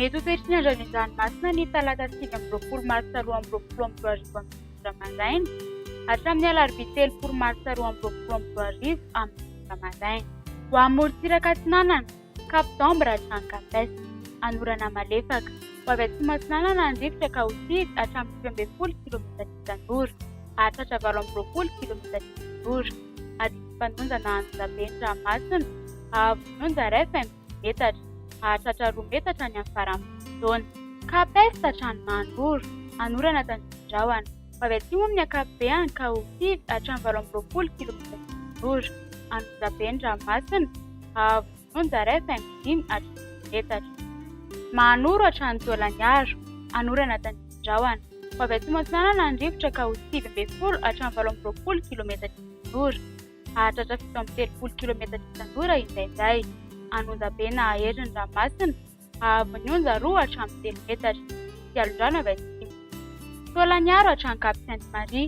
Mety ho toetry ny andro any an-dranomasina ny talata 29 martsa 2022 amin'ny ora maraina hatramin'ny alarobia 30 martsa 2022 amin'ny ora maraina. Ho amorontsiraka atsinanana, Cap d'Ambre hatrany Cap Est. Anorana malefaka. Ho avy atsimo atsinanana ny rivotra ka ho sivy hatramin'ny 19 kilometatra isan'ora. Hahatratra 28 kilometatra isan'ora. Adidim-panonja na anjozabe ny ranomasina, haavon'ny onja iray faingo dimy metatra. Hahatratra roa metatra any amin'ny faran'ny fotoana. Cap Est hatrany Mahanoro, anorana tandrifin-drahona. Ho avy atsimo amin'ny ankapobeany ka ho sivy hatramin'ny 28 kilometatra isan'ora. Anjozabe ny ranomasina, haavon'ny onja iray faingo dimy hatramin'ny dimy metatra. Mahanoro hatrany Taolagnaro, anorana tandrifin-drahona. Ho avy atsimo atsinanana ny rivotra ka ho 19 hatramin'ny 28 kilometatra isan'ora. Hahatratra 37 kilometatra isan'ora indraindray. An'Onjabe na hahery ny ranomasina, haavon'ny onja roa hatramin'ny telo metatra. Fialondrano avy atsimo. Taolagnaro hatrany Cap Sainte Marie.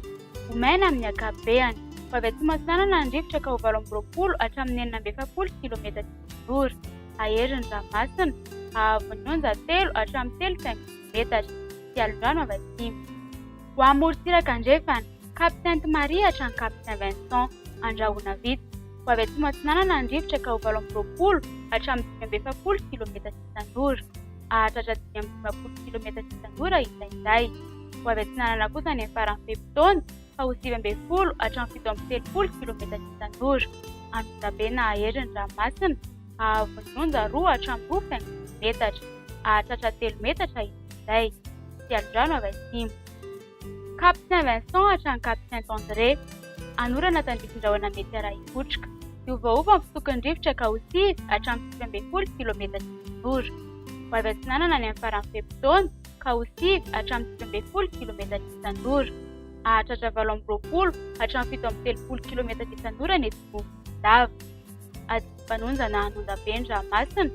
Ho maina amin'ny ankapobeany. Ho avy atsimo atsinanana ny rivotra ka ho 28 hatramin'ny 46 kilometatra isan'ora. Hahery ny ranomasina, haavon'ny onja telo hatramin'ny telo faingo dimy metatra. Fialondrano avy atsimo. Ho amorontsiraka andrefana, Cap Sainte Marie hatrany Cap Saint Vincent, Andrahona vitsy. Ho avy atsimo atsinanana ny rivotra ka ho 28 hatramin'ny 45 kilometatra isan'ora. Hahatratra 55 kilometatra isan'ora indraindray. Ho avy atsinanana kosa any amin'ny faran'ny fe-potoana ka ho 19 hatramin'ny 37 kilometatra isan'ora. Anonjabe na hahery ny ranomasina, haavon'ny onja roa hatramin'ny roa faingo dimy metatra. Hahatratra telo metatra indraindray. Fialondrano avy atsimo. Cap Saint Vincent hatrany Cap Saint André. Anorana tandrifin-drahona mety arahi-kotroka. Hiovaova ny fitokon'ny rivotra ka ho sivy hatramin'ny 19 kilometatra isan'ora. Ho avy atsinanana any amin'ny faran'ny fe-potoana ka ho sivy hatramin'ny 19 kilometatra isan'ora. Hahatratra 28 hatramin'ny 37 kilometatra isan'ora ny etsy Morondava. Adidim-panonja na Anonjabe ny ranomasina.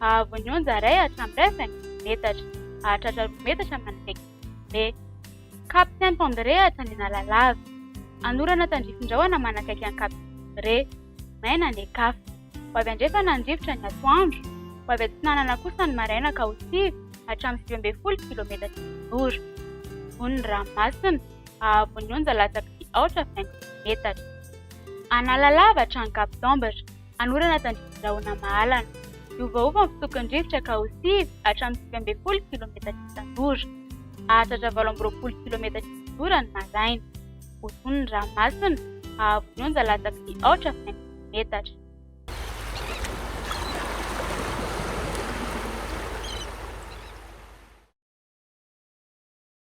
Haavon'ny onja iray hatramin'ny iray faingo dimy metatra. Hahatratra roa metatra manakaiky ny Cap Saint André hatrany Analalava. Anorana tandrifin-drahona manakaiky an'i Cap Saint André. Maina ny Ecaf. Ho avy andrefana ny rivotra ny atoandro. Ho avy atsinanana kosa ny maraina ka ho sivy hatramin'ny 19 kilometatra isan'ora. Gony ny ranomasina, haavon'ny onja latsaky ny aotra faingo dimy metatra. Analalava hatrany Cap d'Ambre. Anorana tandrifin-drahona mahalana. Hiovaova ny fitokon'ny rivotra ka ho sivy hatramin'ny 19 kilometatra isan'ora. Hahatratra 28 kilometatra isan'ora ny maraina. Ho tony ny ranomasina, haavon'ny onja latsaky ny aotra faingo dimy metatra.